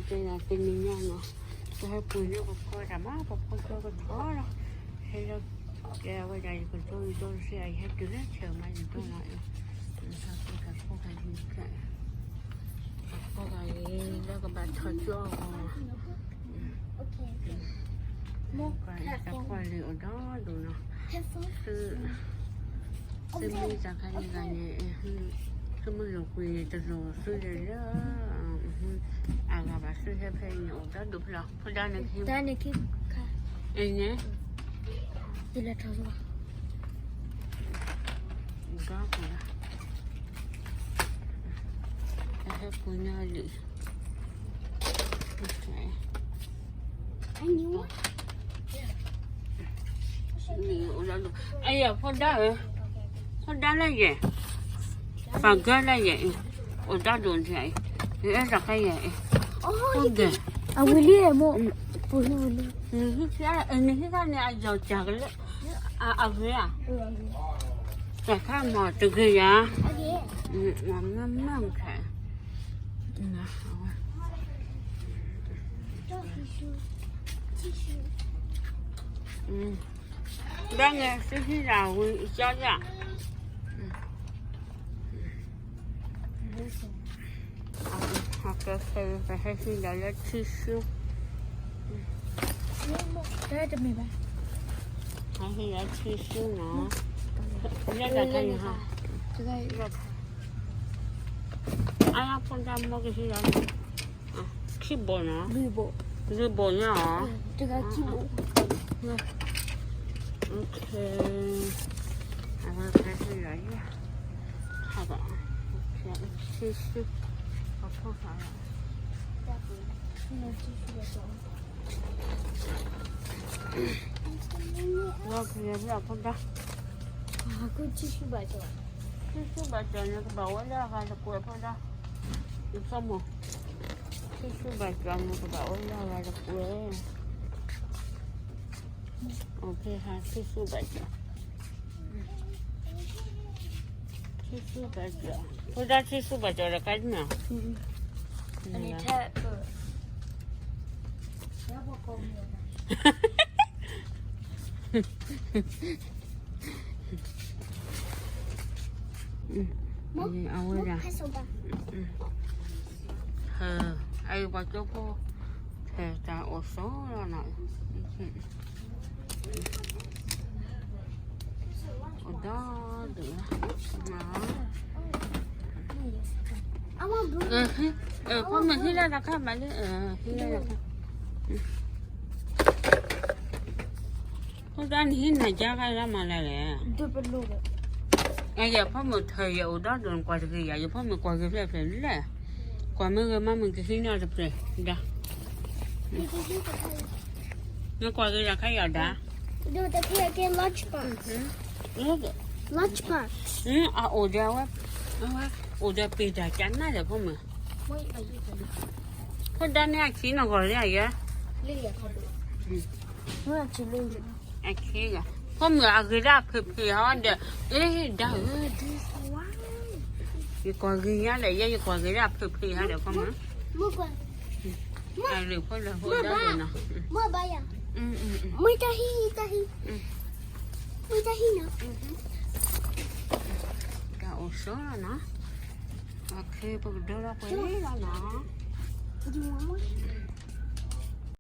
တဲဒၣ်တနံၤညါနီၤ, ပဟဲပှ့ၤန့ၢ်ပဖီတၢ်မး ပဖီကၠီကထီလီၤ, ဟဲလၢ ကဲဝဲဒၣ်ယကၠီယကၠီတစဲး ယဟဲတုၤလၢဆဲးမးယကၠီနီၤ, ဟဲကၠီတၢ်ဖီတၢ်ယကဲ, တၢ်ဖီတၢ်အံၤလၢကဘၣ်ထီၣ်ကၠီအဂီၢ်, တၢ်ဖီတၢ်လံၤအိၣ်ဒီဒူၣ်နီၤ, သု သုမ့ၢ်တၢ်ခါန့ၣ်ဂၤန့ၣ်, သုမ့ၢ်လိာ်ကွံာ်န့ၣ် တလိၣ်သုလဲၤလၢ အဂၤဘၣ် သုဟဲဖဲအံၤန့ၣ် အိၣ်ဒီဒူၣ်ဖဲလီၤ, ဖိဒါန့ၣ်ခံ, ဖိဒါန့ၣ်ခံ, အံၤန့ၣ်, ယလဲၤထီၣ်, အိၣ်ဒီဒူၣ်လီၤ, ဟဲပှ့ၤန့ၢ်လံာ် အံၤ ဖိဒါဧၢ, ဖိဒါလၢယဲၢ်, ပှၤကၢလၢယဲၢ်အံၤ, အိၣ်ဒီဒူၣ်န့ၣ်အံၤ, ယအဲၣ်တၢ်ခဲယဲၢ်အံၤ, အဝံၤလံမိၢ်, နဟံးခါန့ၣ် အယီၤစၢ်ကလၢ, အဂ့ၤဧါ, တၢ်ခါမၤတဂ့ၤယၤ, မ့ၢ်မ့ၢ်ခဲ ဘၣ်န့ၣ် သုဟံးဒၣ်ဝံၤအကၠီယၤ, ဟဲကဲခဲဟဲဟံးဒၣ်လၢထံဆူ, ဟဲဟံးလၢထံဆူနီၤ, လၢတၢ်ခါန့ၣ်ဟါ, အါဖိဒါမိၢ်ကဟံးလီၤ, ခံဘိနီၤ, လွံၢ်ဘိညါအီၤ, အဝဲဖဲဟံးလီၤ, ဟးဘၣ်, ထံဆူ, အဖိဖးလီၤ, လီၤကယၤလၢအဖိဒါ, ထံဆူဘၣ်ကၠီန့ၣ် ကဘၣ်ဝဲလၢအဂၤတကွဲးဖိဒါ, ယဆိကမိၣ်, ထံဆူဘၣ်ကၠီန့ၣ် ကဘၣ်ဝဲလၢအဂၤတကွဲး, အိၣ်ဖဲဟးထံဆူဘၣ်ကၠီ, ထံဆူဘၣ်ကၠီ, ဖိဒါထံဆူဘၣ်ကၠီဒီးကါဒ်နီၤ, အဝဲဒၣ်, အံၤပှၤကၠိဖိ, ဖဲတၢ်အိၣ်ဆိးလီၤနီၤ, အိၣ်ဒီဒူၣ်လီၤ, ဖိမုၣ်ဟံးလၢတၢ်ခါမး, ဟံးလၢတၢ်ခါ, ဖိဒါန့ၣ်ဟံးနၤကါဂၤလၢမၤလၢလဲၣ်, အယဖိမုၣ်ထၢၣ်ယအိၣ်ဒီဒူၣ်နကွၢ်တဂ့ၤယၤ, ယဖိမုၣ်ကွၢ်ဂ့ၤဖျဲၣ်ဖျဲၣ်လဲၣ်, ကွၢ်မ့ၢ်ဂ့ၤမ့ၢ်ဂ့ၤကဟံးန့ၢ်တပျဲၢ်ဒါ, နကွၢ်ဂ့ၤတၢ်ခါယၤဒါ, အအိၣ်ဒီးဝဲ, အဝဲအိၣ်ဒီးပ့ၤတၢ်ကနၣ်ဒီးဖိမုၣ်, ဖိဒါန့ၣ်အခံနဂီၢ်လၢအယဲ, အခံဂၤ, ဖိမုၣ်အဂ့ၤဒၣ်ဖံးဖံးဟီဒီး, အ့ၣ်ဒါဧၢ, ယကွၢ်ဂ့ၤညါဒီးယဲ ယကွၢ်ဂ့ၤဒၣ်ဖံးဖံးဟီဒီးဖိမုၣ်, အရ့ဖိလၢဖိဒါန့ၣ်နီၤ, မ့ၢ်တၢ်ဟံး, မ့ၢ်တၢ်ဟံးနီၤ, တၢ်အိၣ်ဆိးလီၤနီၤ, ပကဒိလီၤပှဲၤလီၤနီၤ.